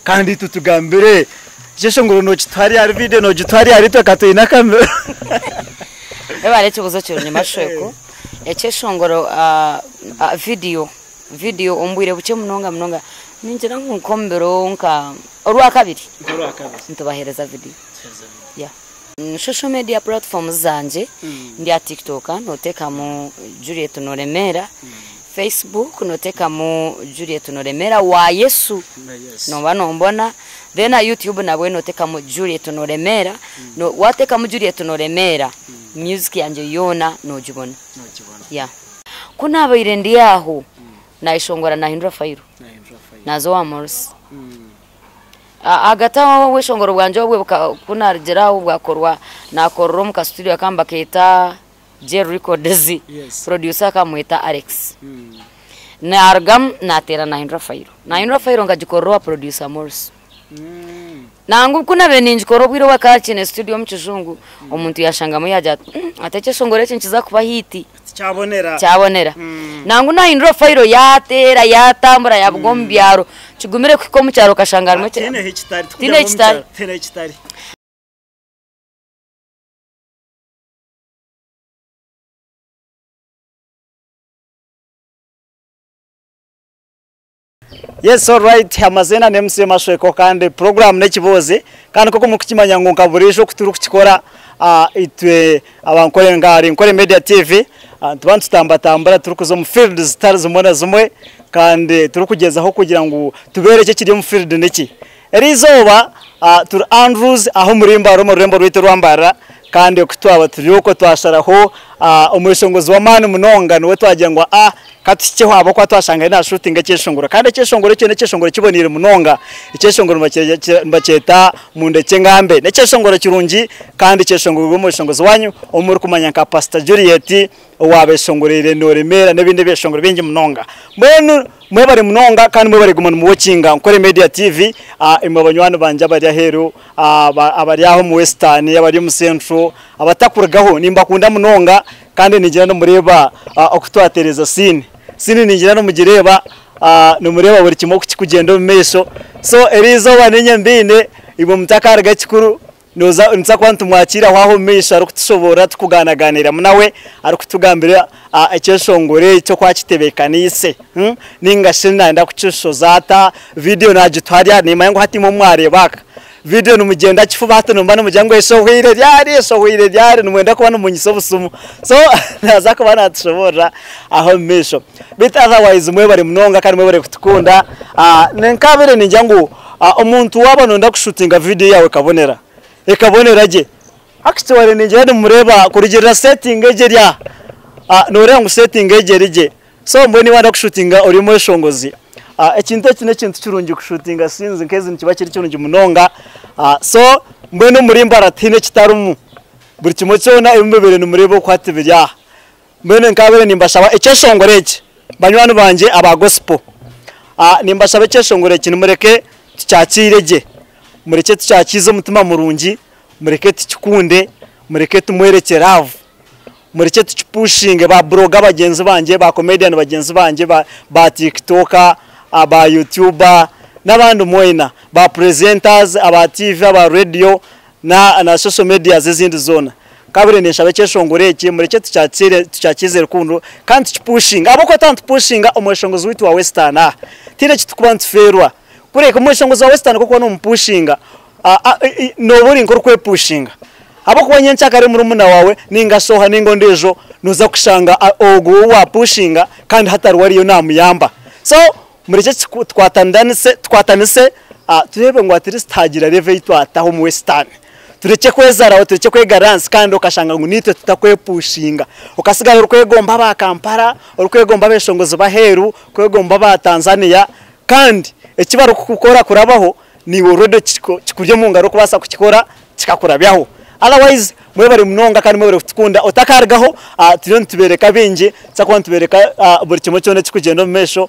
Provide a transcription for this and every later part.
Kandi itwe tugambire ekyeshongoro nokituha ryari video nogituha ryari itwe ka twine akamero. Webare ekibuzo kirungi Mashweko. Ekyeshongoro video video omu bwire bukye munonga munonga ningira ngu nk'omu biro nka orwakabiri nitubahereza video. Yeah. Social media platforms zangye ndi aha TikTok notekamu Juliet Noremeera, Facebook notekamu Juliet Noremeera wa Yesu noba nombona, then aha YouTube nabwe notekamu Juliet Noremeera, watekamu Juliet Noremeera music yangye yoona nogibona. Yeah. Ku nabaire ndi aho nayeshongora nahindura fayiro naza owa Morris. Ahagati aho obweshongoro bwangye obwe ku narugyire aho bwakorwa nakorera omu ka studio aka nibakeeta J Records, producer akamweta Alex. Narugamu nateera nahindura fayiro, nahindura fayiro nkagikorera owa producer Morris. Nangwa ku nabaire ningikora obwire obu akaba akiine studio omu kijungu, omuntu yashangamu yagira ati hati ekyeshongoro eki nikiza kuba hit. Kyabonera. Kyabonera. Nangwa nahindura fayiro yateera yatambura yabuga omu byaro, kigumire kuhika omu kyaro okashanga harimu ekya. Tihaine ekitari. Tihaine ekitari. Tihaine ekitari. Yes alright amaziina ni MC Mashweko kandi puroguraamu n'ekiboozi kandi nk'oku murikukimanya ngu nka buriijo oku turikukikora itwe aba Nkore nka ahari Nkore Media TV nituba nitutambatambura turikuza omu field zitari zimwe na zimwe kandi turikugyezaho kugira ngu tubeerekye ekiri omu field niki. Eriizooba turi Andrews aho omuri Mbarara omu rurembo rwaitu orwa Mbarara kandi oku twaba turi okwo twasharaho omweshongozi w'amaani munonga niwe twagira ngu ka tuhikyeho ahabw'okuba twashanga ariyo naashuutinga ekyeshongoro kandi ekyeshongoro ekyo n'ekyeshongoro kiboneire munonga. Ekyeshongoro nibakyeta Mundekye Ngambe. N'ekyeshongoro kirungi kandi kyeshongorwe omweshongozi waanyu ou murikumanya nka Pastor Juliet owaabeshongoreire Nooremeera n'ebindi ebyeshongoro bingi munonga. Mbwenu mwebare munonga kandi mwebare kuguma nimuwokinga Nkore Media TV imwe banywani bangye abari aheeru, abari aha omu Western, abari omu Central, abatakurugaho nimbakunda munonga kandi ningira nimureeba oku twatereeza siini. Siini ningira nimugireeba, nimureeba buri kimwe oku kirikugyenda omu maisho. So eriizooba niinye mbaine, imwe mutakaruga kikuru Nooza nituza kuba nitumwakiira aho aho omu maisho arikutushoboorora turikugaanagaaniiramu nawe, arikutugambira ekyeshongoro ekyo oku akitebeekaniise nainga shi naayenda kukishoza ata, vidiyo naagituha ryari, niimanya ngu hati imwe mwareeba aka vidiyo nimugyenda kifuba hati nimuba nimugira ngu eshohweire ryari, eshohweire ryari, nimwenda kuba nimunyitsa obusimu. So naaza kuba naatushoboorora aho omu maisho. Beitu otherwise mwebare munonga kandi mwebare kutukunda. Nkabaire ningira ngu Omuntu waaba nooyenda kushuutinga vidiyo yaawe ekabonera, ekabonera gye, actually ningira nimureeba kurugiirira setingi egi eri aha, nooreeba ngu setingi egi eri gye. So mbwenu waayenda kushuutinga ori omweshongozi, ekintu eki n'ekintu kirungi kushuutinga scenes nk'ezi nikiba kiri kirungi munonga. So mbwenu omuri Mbarara tihaine ekitarimu, buri kimwe kyona ebi mubaire nimureeba oku hati biri aha. Mbwenu nkabaire nimbashaba ekyeshongoro eki, banywani bangye aba gospel, nimbashaba ekyeshongoro eki nimureke tukyakiire gye, murekye tukyakiize omutima murungi, mureke tukikunde, mureke tumworekye love, murekye tukipushinge ba blogger bagyenzi bangye, ba comedian bagyenzi bangye, ba tiktoker, ba youtuber n'abandi mwena, ba presenters, aba TV, aba radio na social medias ezindi zoona. Kabire ninshaba ekyeshongoro eki murekye tukyakiize rukundo kandi tukipushinge ahabw'okuba twaba nitupushinga omweshongozi waitu wa western aha tihaine eki turikuba nitufeerwa kureka omweshongozi wa western ku orikuba nomupushinga nooba ori nk'orikwepushinga ahabw'okuba nyenkyakare murumuna waawe ninga shi oha ninga ondiijo nooza kushanga ogwo ou waapushinga kandi hati ariwe ariyo naamuyamba so murekye tukwatanise tureebe ngu at least haagira level ei twataho omu western. Turekye kwezaraho, turekye kwegarura ahansi kandi okashanga ngu naitwe tutakwepushinga. Okasigara orikwegomba aba Kampala, orikwegomba abeshongozi b'aheeru, orikwegomba aba Tanzania kandi eki barikukukora kurabaho naiwe already kikuri omu ngaro kubaasa kukikora kikakurabyaho. Otherwise mwebare munonga kandi mwebare kutukunda. Otakarugaho turiyo nitubeereka bingi, nituza kuba nitubeereka buri kimwe kyona ekirikugyenda omu maisho.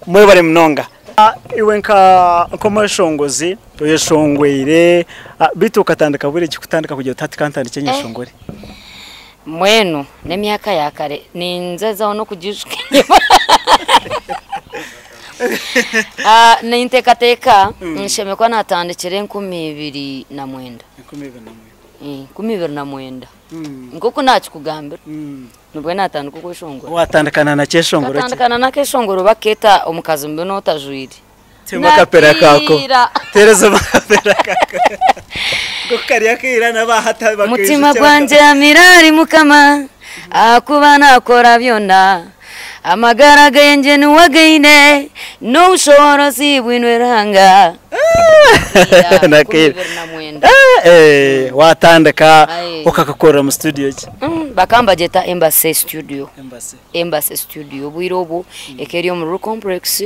Mwebare munonga. Iwe nk'omweshongozi oyeshongweire beitu okatandika bwire ki kutandika kugira oti hati kantandikye nyeshongore? Mbwenu n'emyaka ya kare ningyezaho n'okugiijuka enyima. Ah, ninteekateeka nshemereire kuba naatandikire 2009. 2009. Nk'oku naakikugambira, nibwo naatandika okweshongora. Watandikana na kyeshongoro ki? Nkatandikana n'akeshongoro bakeeta Omukazi Mubi N'otajwaire. Teemu akapera kako. Nakiira. Teereza akapera kako. Nk'oku kari akaira n'abahati Mutima bakaijukyera gwangye amira ahari Mukama, ahakuba naakora byona. Amagara gangye niwe againe, n'obushoboorozi bwinwe Ruhanga. Nakiira. 2009. Eh, watandika Aye. okakakorera mu studio ki? Bakaba nibagyeta Embassy Studio. Embassy. Embassy Studio obwire obu eka eri omuri Complex.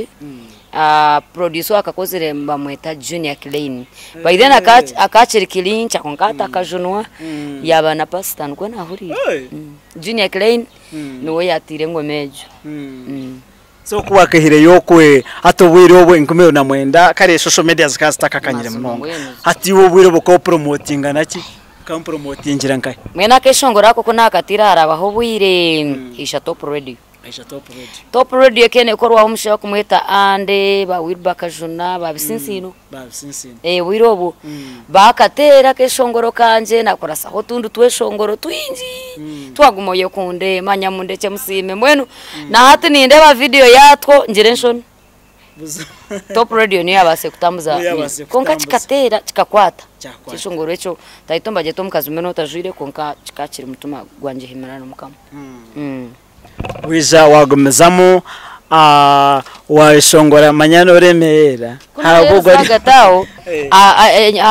Producer owakakozire nibamweta Junior Klein. By then akakiri Kilincha kwonka hati akajunwa yaaba na pastor nikwo nahuriire. Hey. Junior Klein niwe yatiire engoma egyo. So ku wakehireyo okwe hati obwire obwe 2009 kare social media zikaba zitakakanyire Mazima munonga. mbwenu. Hati iwe obwire obwo okapromotinga naki? Okamupromotingira nkahi? Mbwenu akeshongoro ako ku naakatiire harabaho obwire haija Top Radio. Haija Top Radio. Top Radio ekaba neekorwaho omushaija barikumweta Andy, ba Wilber Kajuna, ba Bisinsiino. Ba Bisinsiino. Obwire obwo baakateera akeshongoro kangye naakurasaho otundi tweshongoro twingi twaguma oyekunde manya mundekye musiime mbwenu na hati nindeeba vidiyo yaatwo ngira enshoni. Top Radio niyo yabaasize kutambuza Niyo yabaasize kwonka kutambuza. kikateera kikakwata. Kyakwata. Ekyeshongoro ekyo tayito mbagyeta omukazi mbwenu otajwaire kwonka kikaba kiri mutima gwangye hemerera Mukama. Waija wagumizamu wayeshongora manya noremeera. Ahagati aho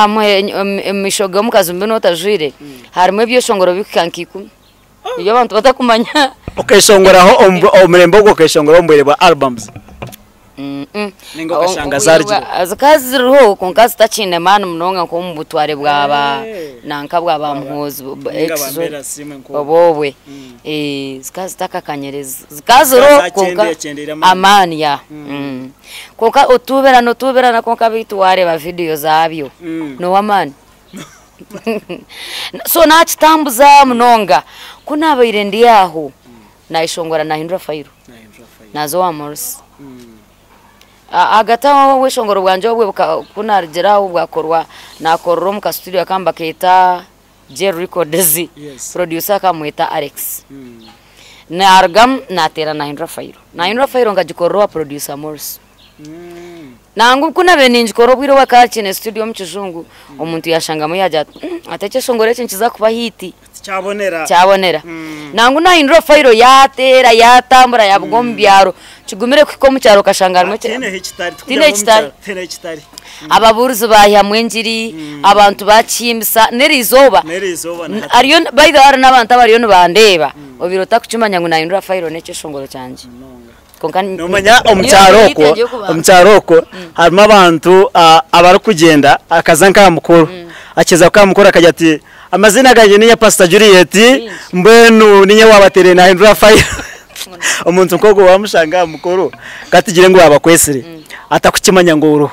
omu maisho g'omukazi mbwenu otajwaire harimu ebyeshongoro birikuhika nka ikumi ebi abantu batakumanya. Okeshongoraho omurembe ogwo okeshongoraho omu bwire bwa albums. Ninga okashanga zarugire. Zikaba ziriho kwonka zitakiine maani munonga nk'omu butware bwa ba nanka bwa ba Muhoozi Ninga ba Mbeera Siimwe nk'obwo. Obwobwe. Zikaba zitakakanyire zikaba ziriho kwonka Zakyendeire amaani. Amaani ya. Kwonka otuuberana otuuberana kwonka beitu waareeba vidiyo zaabyo n'ow'amaani. So naakitambuza munonga ku naabaire ndi aho naayeshongora naahindura fayiro naaza owa Morris. Ahagati aho obweshongoro bwangye obwe ku naarugira aho bwakorwa naakorera omu ka studio akaba nibakeeta J Records producer akamweta Alex. Naarugamu naateera naahindura fayiro. Naahindura fayiro nkagikorera owa producer Morris. Nangwa ku naabaire ningikora obwire obu akaba akiine studio omu kijungu omuntu yaashangamu yaagira ati ati ekyeshongoro eki nikiza kuba hiiti. Kyabonera. Kyabonera. Nangwa naahindura fayiro yaateera yaatambura yaabuga omu byaro kigumire kuhika omu kyaro okashanga harimu Tihaine ekitari. Tihaine ekitari. Tihaine ekitari. Ababuurizi baayihamu engiri, abantu baakihimbisa n'eriizooba. N'eriizooba na hati. Hariyo by the way hariho n'abantu abariyo nibandeeba obaire otakukimanya ngu naahindura fayiro n'ekyeshongoro kyangye. Kwonka Nomanya omu niyo kyaro hit okwo, egyo y'okubanza. omu kyaro okwo harimu abantu abarikugyenda akaza nk'aha mukoro akiza nk'aha mukoro akagira ati amazina gangye niinye Pastor Juliet mbwenu niinye waabateerire naahindura fayiro. Omuntu nk'ogwo waamushanga aha mukoro katugire ngu waabakwesire atakukimanya ngu oriho.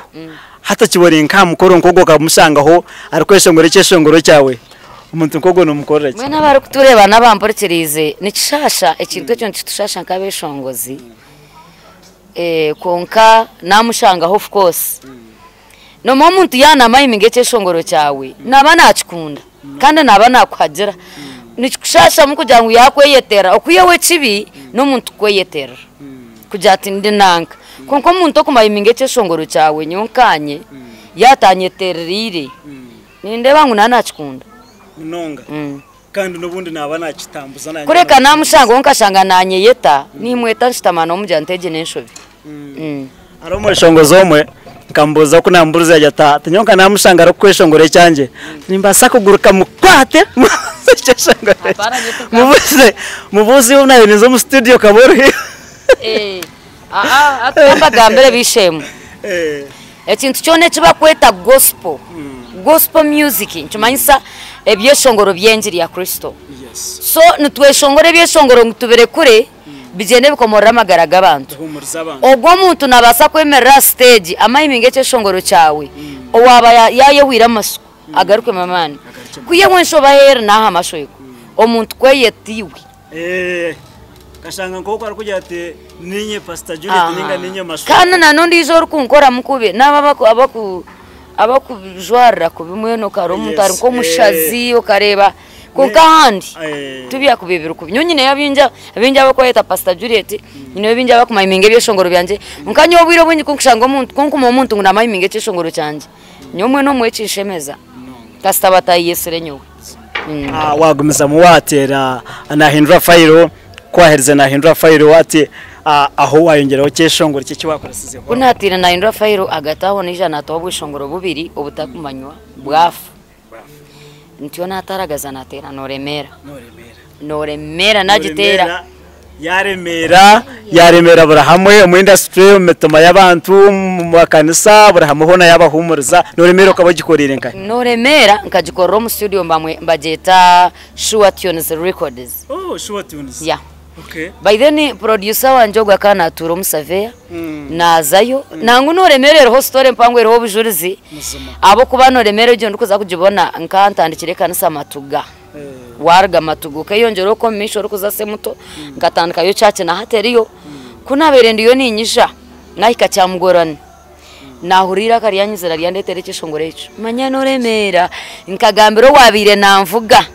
Hati okibone nk'aha mukoro nk'ogwo okamushangaho arikweshongora ekyeshongoro kyawe omuntu nk'ogwo noomukorera ki? Mbwenu abarikutureeba n'abampurikiriize nikishaasha ekintu ekyo nikitushaasha nk'abeshongozi kwonka naamushangaho of course. Noomanya omuntu yaanamayiminga ekyeshongoro kyawe naaba naakikunda kandi naaba naakuhagira. Nikikushaashamu kugira ngu yaakweyeterera okwihaho ekibi n'omuntu kukweyeterera kugira ati ndi nanka. Kwonka omuntu okumayiminga ekyeshongoro kyawe nyowe nkaanye yaatanyeterereire nindeeba ngu naaba naakikunda. Munonga. Kandi n'obundi naaba naakitambuza naanye. Kureka naamushangaho nkashanga naanyeyeta, niimweta nshutama n'omugira nti egi n'enshobi. Hariho omweshongozi omwe nkamubuuza oku naamuburize yaagira ati ati nyowe nka naamushanga arikukweshongora ekyangye nimbaasa kuguruka mukwate mubuuze ekyeshongoro ekyo. Hapana nyowe tinka- Mubuuze mubuuze iwe naabaire ninza omu studio okaba oriho. Aa hati kambagambire b'eishe-emwe. Ekintu kyona eki barikweta gospel, gospel music nikimanyisa ebyeshongoro by'engiri ya Kristo. So nitweshongora ebyeshongoro ngu tubirekure bigyende bikomorore amagara g'abantu. Ogwo omuntu naabaasa kwemerera aha siteegi amayiminge ekyeshongoro kyawe owaaba yaayehwire amasiko agarukemu amaani. Kwihaho enshobe ahu eri n'aha mashweko, omuntu kweyeta iwe. Kashanga nk'oku arikugira ati ninye Pastor Juliet ninga ninye Mashwekwa. Kandi na n'ondiijo orikunkoramu kubi n'abo abaku abaku abakujwarira kubi mbwenu okareeba omuntu ari nk'omushazi okareeba kwonka ahandi tibyakubaire biri kubi. Nyowe nyineyo abaingi abaingi abakweyeta Pastor Juliet nyineyo baingi abakumayiminga ebyeshongoro byangye kwonka nyowe obwire obwingi ku nkushanga omuntu ku nkumanya omuntu ngu namayiminga ekyeshongoro kyangye nyowe mbwenu omuwe ekinshemeza kasita batayeyesire nyowe. Wagumizamu wateera nahindura fayiro, ku waherize nahindura fayiro ati aho wayongyeraho kyeshongoro ki eki wakoresizeho? Ku nateire nahindura fayiro ahagati aho naija nataho obweshongoro bubiri obutakumanywa bwafa. Ntyo nataragaza nateera noremeera. Noremeera nagiteera. Yaremeera, yaremeera buri hamwe omu industry, omu mitima y'abantu, omu makanisa, buri hamwe hoona yabahuumuriza. Noremeera okaba ogikoreire nkahi? Noremeera nkagikorera omu studio nibagyeta Sure Tunes Records. Oh, Sure Tunes. Yeah. Okay. By then producer wangye ogwo akaba natuura omu Surveyor, naazayo. Nangwa noremeera eriho story mpango eriho obujurizi, ahabw'okuba noremeera egyo ndikuza kugibona nka ntandikire ekanisa Matuga. Waaruga Matuga okeyongyera okwo omu maisho orikuza Semuto, nkatandikayo church na hati eriyo. Ku naabaire ndiyo niinyija, naahika Kyamugorani, naahurira eiraka ryanyizira ryandeetera ekyeshongoro ekyo, manya noremeera. Nkagambira owaabaire nanvuga,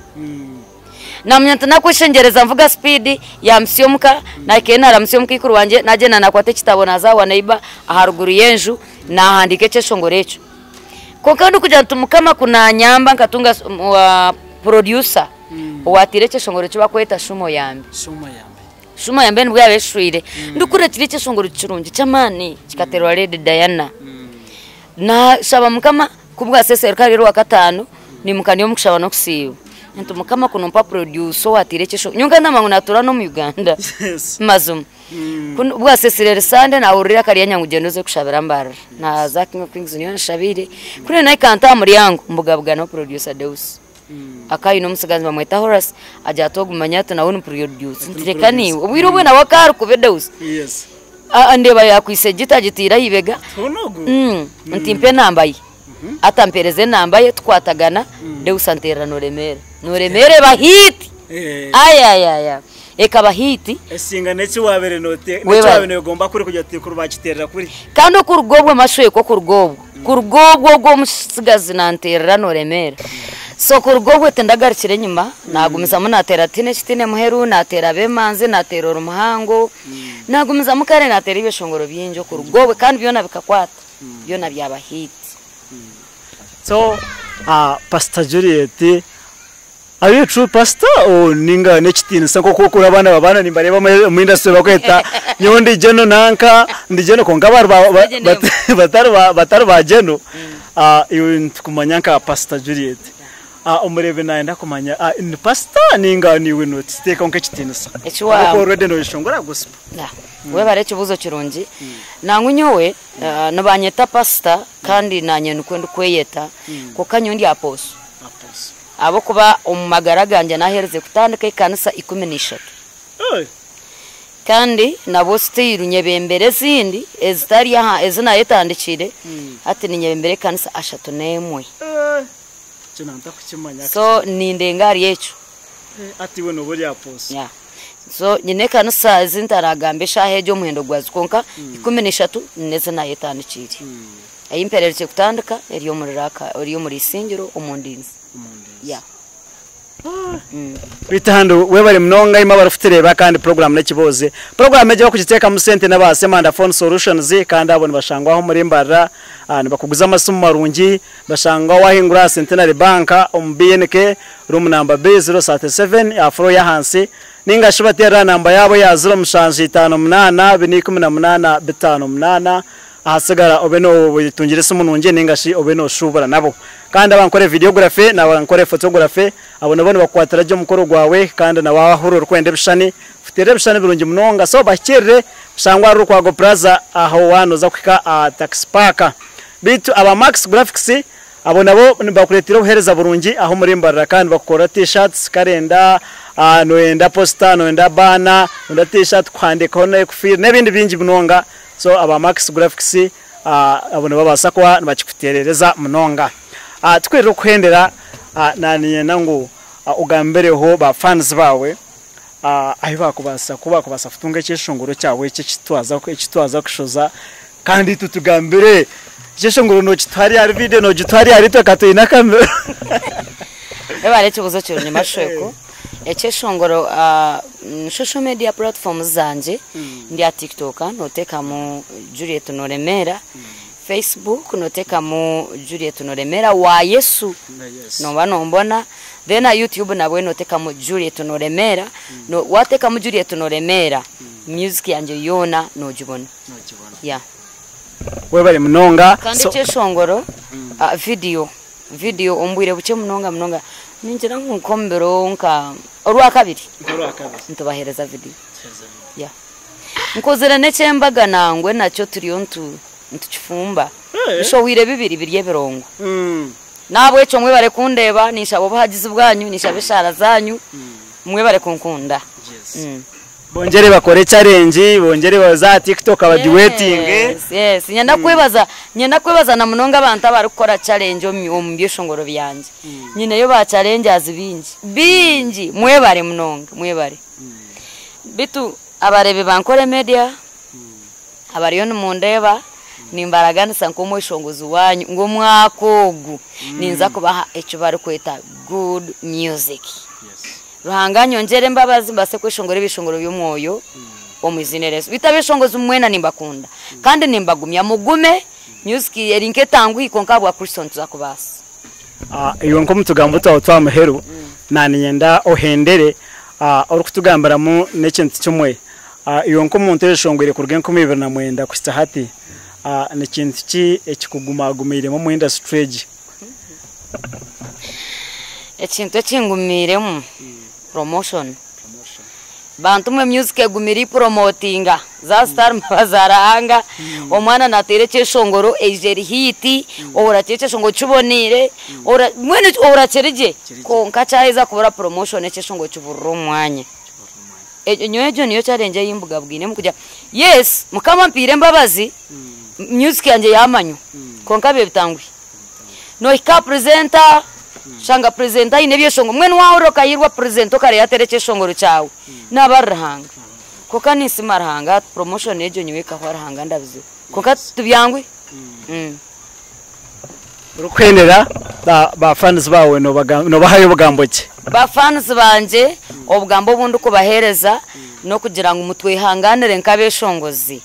naamanya nti nakweshengyereza nvuga sipiidi, yaampitsya omuka, naahikayo naaramutsya omukaikuru wangye, naagyenda naakwata ekitabo naaza aha neighbour aharuguru y'enju, naahandiika ekyeshongoro ekyo. Kwonka ndikugira nti Mukama ku naanyamba nkatunga producer owaataire ekyeshongoro eki barikweta Shumo Yambe. Shumo Yambe nibwo yaaba eshwire. Ndikuhurira kiri ekyeshongoro kirungi ky'amaani kikateerwa Lady Diana. Naashaba Mukama ku bwaseeseruka ahari Orwakataano niimuka ndi omu kushaba n'okusiiba. Nti Mukama ku nompa producer owaataire ekyeshongoro, nyowe nkaba ndamanya ngu naatuura n'omu Uganda mazima. Ku bwasesire eri Sande naahurira eiraka ryangye ngu gyenda oze kushabira Mbarara. Naaza King of Kings niyo nshabiire. Ku naahika nti aha muryango mbugabugana producer Deus. Akaba aine omutsigazi nibamweta Horace, agira ati ogu manya ati nawe ni producer. Nti reka naiwe, obwire obwe nawe akaba ari kubi Deus. Ndeeba yaakwitse gita agitaire aha ibega, nti mpa enamba ye. Hati ampereza enamba ye tukwatagana, Deus anteerera Noremeera. Noremeera eba hit! Ayayaya! Ekaba hit. Esinga n'eki wabaire note, n'eki wabaire noyegomba kuri kugira oti kuri bakiteerera kuri. Kandi okuruga obwo mashweka okuruga obwo, kuruga obwo ogwo omutsigazi nanteerera Noremeera. So kuruga obwo tindagarukire enyima, nagumizamu nateera Tihaine Ekitiine Muheru, nateera Abemanzi, nateera Ori Muhango, nagumizamu kare nateera ebyeshongoro bingi okuruga obwo kandi byona bikakwata. byona byaba hit. So Pastor Juliet are you a true pastor or ninga nekitinisa nkoku okuri abaana babaana nimbareeba omu industry bakweta nyowe ndi geno nanka ndi geno kwonka batari ba geno iwe nitukumanya nka Pastor Juliet omureebi nayenda kumanya ni pastor ninga niiwe nokiteekaho nk'ekitinisa ahabw'okuba already noyeshongora gospel. Webare ekibuuzo kirungi. Nangwa nyowe nibanyeta pasita kandi naanye nikwo ndikweyeta kwonka nyowe ndi apooso. Ahabw'okuba omu magara gangye naaherize kutandika ekanisa 13. Kandi nabwo still nyebembera ezindi ezitari aha ezi naayetandikiire, hati ninyebembera ekanisa 31. So nindenga ahari ekyo. Yeah. So nyine ekanisa ezi ntaragamba eshaaha egi omuhendo gwazo kwonka 13 n'ezi naayetandikiire. Ei mpererukye kutandika eri omuri Raaka eri omuri Isingiro omu Ndinzi. Yeah. Beitu handi webare munonga imwe abarikutureeba kandi puroguraamu n'ekiboozi. Puroguraamu egi abakugiteekamu sente n'aba Semanda Phone Solutions kandi abo nibashangwa aho omuri Mbarara nibakuguza amasimu marungi, Bashangwa wahingura aha Centenary Bank omu BNK, room number B037 aha floor y'ahansi, ninga shi bateerere aha namba yaabo eya 0758 418 58 ahasigara obe noyetungira esimu nungi ninga shi obe noshuubura nabo. Kandi abankore videography n'abankore photography abo nabo nibakukwatira gye omukoro gwawe kandi na wahurira orikwenda ebishushani kuteera ebishushani birungi munonga so bahikiirire shangwa ahari Rukwago Plaza aho waaba noza kuhika aha Taxi Park. Beitu aba Max Graphics abo nabo nibakureetera obuheereza burungi ahu omuri Mbarara kandi nibakukorera T-shirts, karenda, noyenda posita, noyenda baana, noyenda T-shirt kuhandiikaho n'ekufiiri n'ebindi bingi munonga. So aba Max Graphics abo nibabaasa kuba nibakikuteerereza munonga. Tukwirire kuhendera, naaniinyenda ngu ogambireho ba fans baawe. Ahu baakubaasa ku baakubaasa kutunga ekyeshongoro kyawe eki eki twaza kushoza kandi itwe tugambire ekyeshongoro nookituha hariya ahari vidiyo noogituha hariya ahari itwe ka twine akamero. Webare ekibuuzo kirungi Mashweko. Ekyeshongoro social media platforms zangye ndi aha TikTok noteekamu Juliet Noremeera, Facebook noteekamu Juliet Noremeera wa Yesu nooba nombona. Then aha YouTube nabwe notekamu Juliet Noremeera, watekamu Juliet Noremeera music yangye yoona nogibona. Yeah. Webare munonga. Kandi ekyeshongoro video, video omu bwire bukye munonga munonga ningira ngu nk'omu biro nka orwakabiri nitubahereza video. Yeah. Nkozire n'ekyembaga nangwe nakyo turiyo nitukifumba. Nshohwire bibiri biri ebirongo. N'ahabw'ekyo mwebare kundeeba, ninshaba obuhagizi bwanyu, ninshaba eshaara zaanyu, mwebare kunkunda. Bongyere bakore challenge, bongyere baze aha TikTok bagiwetinge. Yes, yes. Nyenda kwebaza, nyenda kwebaza na munonga abantu abarikukora challenge omu omu byeshongoro byangye. Nyineyo ba challengers bingi, bingi. Mwebare munonga, mwebare. Bitu abareebi ba Nkore Media, Abariyo nimundeeba, nimbaraganisa nk'omweshongozi waanyu ngu omwaka ogu ninza kubaha eki barikweta good music. Ruhanga anyongyere embabazi mbaase kweshongora ebyeshongoro by'omwoyo omu iziina erya Yesu. Beitu abeshongozi mwena nimbakunda kandi nimbagumya mugume, music eri nk'etanguhi kwonka ahabwa Kristo nituza kubaasa. Iwe nk'omu tugambo twawe twa muheru, naaniinyenda ohendere orikutugambiramu n'ekintu kimwe. Iwe nk'omuntu oyeshongwire kuruga 2009 kuhitsya hati, ni kintu ki ekikugumagumiiremu omu indasituri egi? Ekintu ekingumiiremu, promotion. Bantu mwe music egumire ipromotinga za star mbabaza Ruhanga omwana nateera ekyeshongoro eija eri hit ohura kiri ekyeshongoro kiboneire ohura mbwenu ohura kiri gye kwonka kyaheza kubura promotion ekyeshongoro kiburira omu mwanya. Nyowe egyo niyo challenge ei mbugabwinemu kugira yes mukama ampiire embabazi music yangye yamanywa kwonka bibe bitanguhi. Nohika aha presenter oshanga presenter aine ebyeshongoro mbwenu wahurira okahirwa presenter okareeba ateera ekyeshongoro kyawe naaba ari Ruhanga. Kwonka ninsiima Ruhanga promotion egyo nyowe ekahwa Ruhanga ndabiziho kwonka tibyanguhi. Orikuhendera ba fans baawe nobahayo bugambo ki? Ba fans bangye obugambo obu ndikubaheereza n'okugira ngu mutwehangaanire nk'abeshongozi.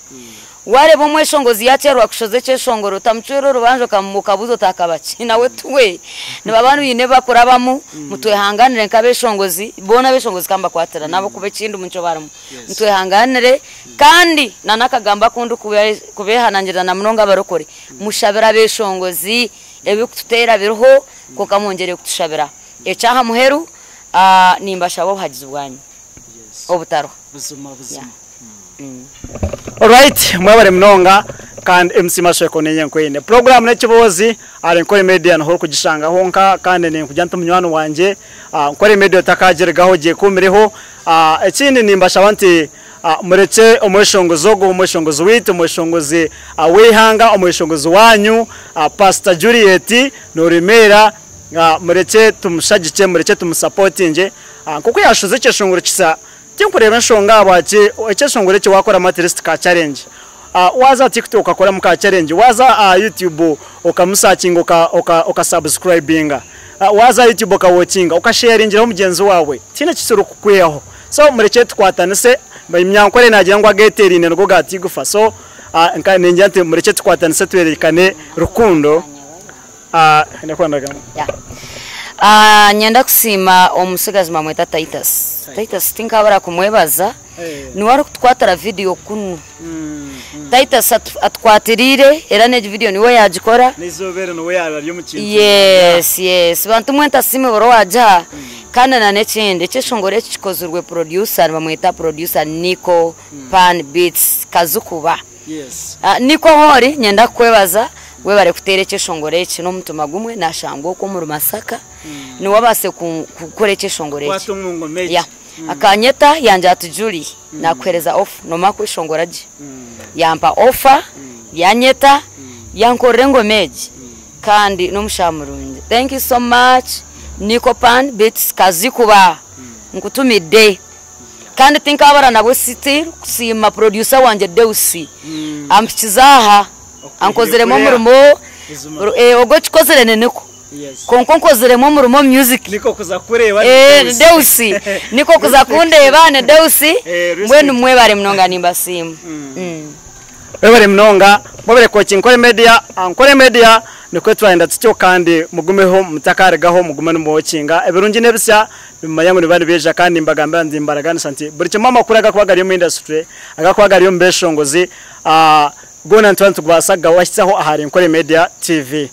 Waareeba omweshongozi yaakyerwa kushoza ekyeshongoro, otamucwera orubanja okabuuza oti akaba ki? Nawe tuwe. Nibaba baine ebi barikurabamu, mutwehangaanire nk'abeshongozi, boona abeshongozi ka mbakwatira n'ahabw'okuba ekindi nikyo barimu. Mutwehangaanire kandi n'akagambo aku ndikubeehanangiriza na munonga abarokore, mushabire abeshongozi, ebirikututeera biriho kwonka mwongyere kutushabira. Eky'aha muheru, nimbashaba obuhagizi bwanyu obutaruha. Alright mwebare munonga kandi MC Mashweko ninye nkwine. Program n'ekiboozi ahari Nkore Media niho orikugishanga honka kandi ninkugira nti munywani wangye Nkore Media otakagirigaho gyekuumireho. Ekindi nimbashaba nti murekye omweshongozi ogu omweshongozi waitu omweshongozi w'eihanga omweshongozi wanyu Pastor Juliet Noremeera murekye tumushagikye murekye tumusapotingye nk'oku yashoza ekyeshongoro kisa Tinkureeba enshonga ahabwaki ekyeshongoro eki wakoramu at least ka challenge. Waaza aha TikTok okakoramu ka challenge, waaza aha YouTube okamusakinga oka subscribinga, waaza aha YouTube oka watchinga, oka sharingiraho mugyenzi waawe, tihaine eki kirikukwihaho. So murekye tukwatanise, Munyankore naagira ngu ageeteeraine nigo gaata eigufa, so ningira nti murekye tukwatanise twerekane rukundo. Niinyenda kusiima omutsigazi bamweta Titus. Titus tinkabura kumwebaza, niwe arikutukwatira vidiyo kunu. Titus atukwatiriire era n'egi vidiyo niwe yaagikora. Yes, yes. Bantu mwe ntasiime buri owaagiha. Kandi n'ekindi, ekyeshongoro eki kikozirwe producer nibamweta producer Nico Pan Beats Kazukuba. Nikwo ahu ori, niinyenda kukwebaza webare kuteera ekyeshongoro eki n'omutima gumwe. Naashangwa okwo omuri Masaka, niwe abaasize kukora ekyeshongoro eki. Akanyeta yangira ati Julie, naakuheereza ofa, noomanya kweshongora gye. Yampa ofa, yanyeta, yankorera engoma egi kandi n'omushaija murungi. Thank you so much Nico Pan Beats Kazikuba, nkutumidde. Kandi tinkaabara nabwo still kusiima producer wangye Deusi ampikize aha ankoziremu omurimo ogwo okikozire ni Niko kwonka onkoziremu omurimo omu music Niko kuza kukureeba ni Eh, Deusi. Deusi Niko kuza kundeeba ni Deusi Eh, respect. mbwenu mwebare munonga nimbasiima. Webare munonga mwebare kwoki Nkore Media, Ankore Media nikwo twayenda tutyo kandi mugumeho mutakarigaho mugume nimwokinga ebirungi n'ebisya nimumanya ngu nibiba nibiija kandi nimbagambira nti nimbaraganisa nti buri kimwe amakuru agakuba gari omu industry agakuba gari omu beshongozi goona nituba nitubaasa kugabahitsyaho ahari Nkore Media TV.